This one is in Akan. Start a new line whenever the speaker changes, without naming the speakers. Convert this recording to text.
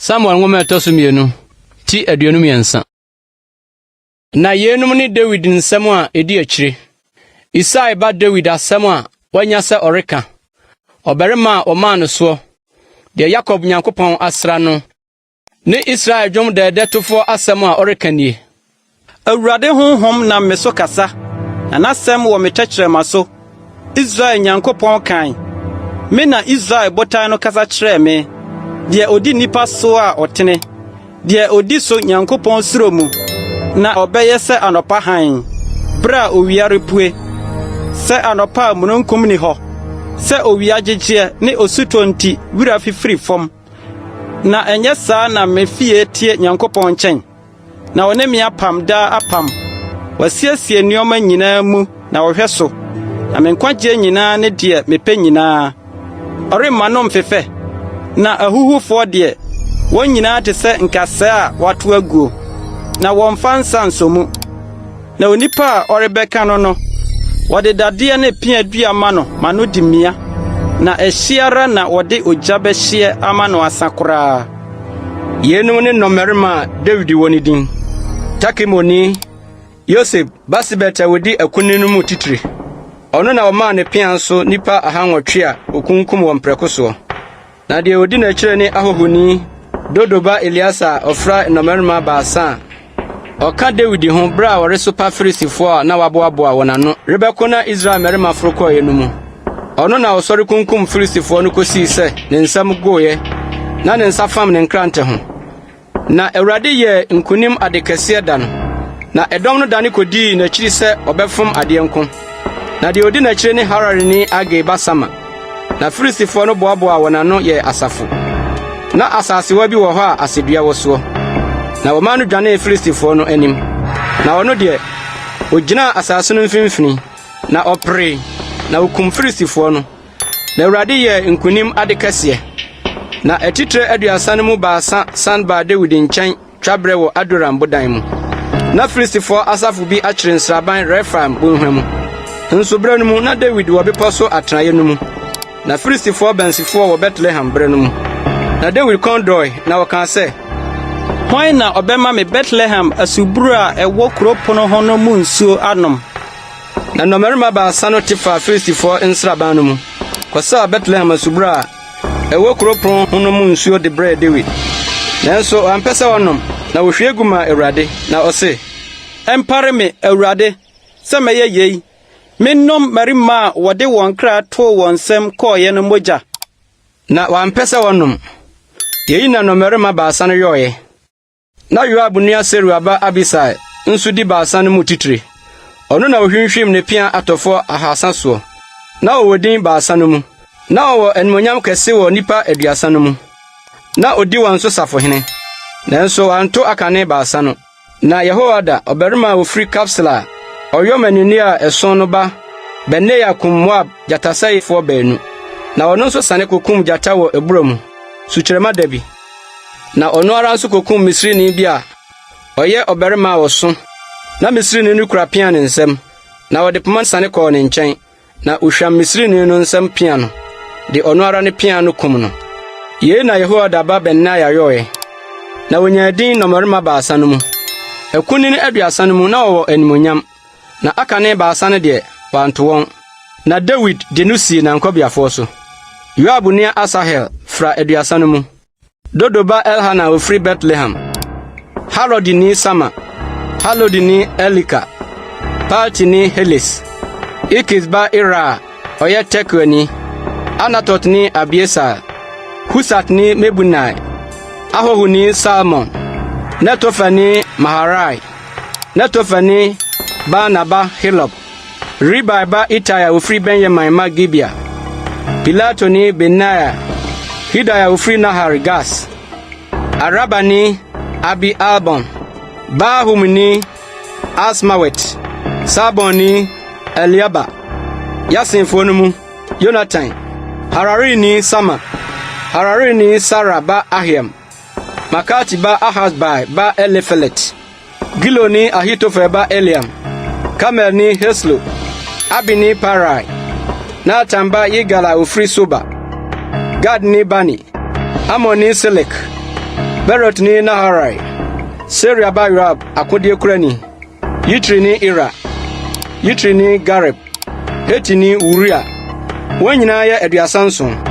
Samuel nwoma a ɛtɔ so mmienu, ti 23. Na yeinom ne Dawid nsɛm a edi akyire. Isai ba Dawid asɛm a wanya sɛ ɔreka, ɔbarima a wɔmaa no soɔ, deɛ Yakob Nyankopɔn asra no, ne Israel dwom dɛɛdɛ tofoɔ asɛm a ɔreka nie.
Awurade honhom nam me so kasa, na n'asɛm wɔ me tɛkyerɛma so. Israel Nyankopɔn kae, me na Israel botan no kasa kyerɛɛ me, deɛ ɔdi nnipa so a ɔtene, deɛ ɔdi so Nyankopɔn suro mu, na ɔbɛyɛ sɛ anɔpa hann, bere a owia repue, sɛ anɔpa a mununkum nni hɔ, sɛ owia gyegyeɛ ne osutɔ nti wira fifiri fam. Na ɛnyɛ saa na me fie teɛ Nyankopɔn nkyɛn? Na ɔne me apam daa apam. Wasiesie nneɛma nyinaa mu na ɔhwɛ so, na me nkwagyeɛ nyinaa ne deɛ mepɛ nyinaa. Ɔremma no mfefɛ, na ahuhufoɔ deɛ, wɔn nyinaa te sɛ nkasɛɛ a wɔato aguo, na wɔmfa nsa nsɔ mu. Na onipa a ɔrebɛka no no, wɔde dadeɛ ne pea dua ma no ma no di mia, na ɛhye ara na wɔde ogya bɛhyeɛ ama no asa koraa.
Yeinom ne nnɔmmarima a Dawid wɔ no din: Takemoni Yoseb Basebet a ɔdi akunini no mu titire. Ɔno na ɔmaa ne pea so nnipa ahanwɔtwe a okunkum wɔn prɛko soɔ. Na deɛ ɔdi n'akyire ne Ahohini Dodo ba Eleasa a ɔfra nnɔmmarima baasa a ɔka Dawid ho bere a wɔresopa Filistifoɔ a na wɔaboaboa wɔn ano rebɛko na Israel mmarima foro kɔeɛ no mu. Ɔno na ɔsɔre kunkum Filistifoɔ no kosii sɛ ne nsam goeɛ na ne nsa fam ne nkrante ho. Na Awurade yɛɛ nkonim ade kɛseɛ da no, na ɛdɔm no dane kodii n'akyiri sɛ ɔbɛfom adeɛ nko. Na deɛ odi n'akyiri ne Hararini Agee ba Sama. Na Filistifoɔ no boaboaa wɔn ano yɛɛ asafo. Na asasewa bi wɔ hɔ a asedua wɔ soɔ. Na wɔmaa no dwanee Filistifoɔ no anim. Na ɔno deɛ, ogyinaa asase no mfimfini, na ɔperee, na okum Filistifoɔ no. Na Awurade yɛɛ nkonim ade kɛseɛ. Na atitire 30 no mu baasa san baa Dawid nkyɛn twaberɛ wɔ Adulam bodan mu. Na Filistifoɔ asafo bi akyere nsraban Refaim bɔnhwa mu. Nso berɛ no mu na Dawid wɔ bepɔ so atenaeɛ no mu. Na Filistifoɔ bansifoɔ wɔ Betlehem berɛ no mu. Na Dawid kɔn dɔe, na ɔkaa sɛ,
Hwan na ɔbɛma me Betlehem asubura a ɛwɔ kuro pono ho no mu nsuo anom?
Na nnɔmmarima baasa no te faa Filistifoɔ nsraban no mu, kɔsaa Betlehem asubura a ɛwɔ kuro pon ho no mu nsuo de brɛɛ Dawid. Nanso wampɛ sɛ ɔnom, na ohwie gu maa Awurade, na ɔse,
Ɛmpare me, Awurade, sɛ mɛyɛ yei, mennom mmarima a wɔde wɔn kra too wɔn nsam kɔeɛ no mogya.
Na wampɛ sɛ ɔnom. Yei na nnɔmmarima baasa no yɔeɛ. Na Yoab nua Seruia ba Abisai nso di baasa no mu titire. Ɔno na ohwinhwim ne pea atɔfoɔ 300 soɔ. Na ɔwɔ din baasa no mu. Na ɔwɔ animuonyam kɛse wɔ nnipa 30 no mu. Na odi wɔn so safohene. Nanso wanto akane baasa no. Na Yehoiada, ɔbarima a ofiri Kabseel a ɔyɔ mmaninne a ɛsõ no ba Benaia kum Moab gyatasɛefoɔ baanu. Na ɔno nso sane kokum gyata wɔ abura mu, sukyerɛmma da bi. Na ɔno ara nso kokum Misrini bi a ɔyɛ ɔbarima a ɔso. Na Misrini no kura pea ne nsam, na ɔde poma siane kɔɔ ne nkyɛn, na ohwam Misrini no nsam pea no, de ɔno ara ne pea no kum no. Yei na Yehoiada ba Benaia yɔe, na onyaa din nnɔmmarima baasa no mu. Akunini 30 no mu na ɔwɔ animuonyam, na akane baasa no deɛ, wanto wɔn. Na Dawid de no sii n'ankɔbeafoɔ so. Yoab nua Asahel fra 30 no mu. Dodo ba Elhanan a ofiri Betlehem, Harodini Sama, Halodini Elika, Paltini Heles, Ikis ba Ira a ɔyɛ Tekoani, Anatotni Abieser, Husatni Mebunai, Ahohuni Salmon, Netofani Maharai, Netofani Baana ba Helob, Ribai ba Itai a ofiri Benyamin mma Gibea, Pilatoni Benaia, Hidai a ofiri Nahar Gas, Arabani Abi-Albon, Barhumni Asmawet, Saalbonni Eliaba, Yasenfoɔ no mu, Yonatan, Hararini Sama, Hararini Sarar ba Ahiam, Maakati ba Ahasbai ba Elifelet, Giloni Ahitofel ba Eliam, Karmelni Heslo, Arbini Paarai, Natan ba Yigal a ofiri Soba, Gadni Bani, Amonni Selek, Berotni Naharai, Seruia ba Yoab akodeɛkurani, Yitrini Ira, Yitrini Gareb, Hetini Uria. Wɔn nyinaa yɛ 37.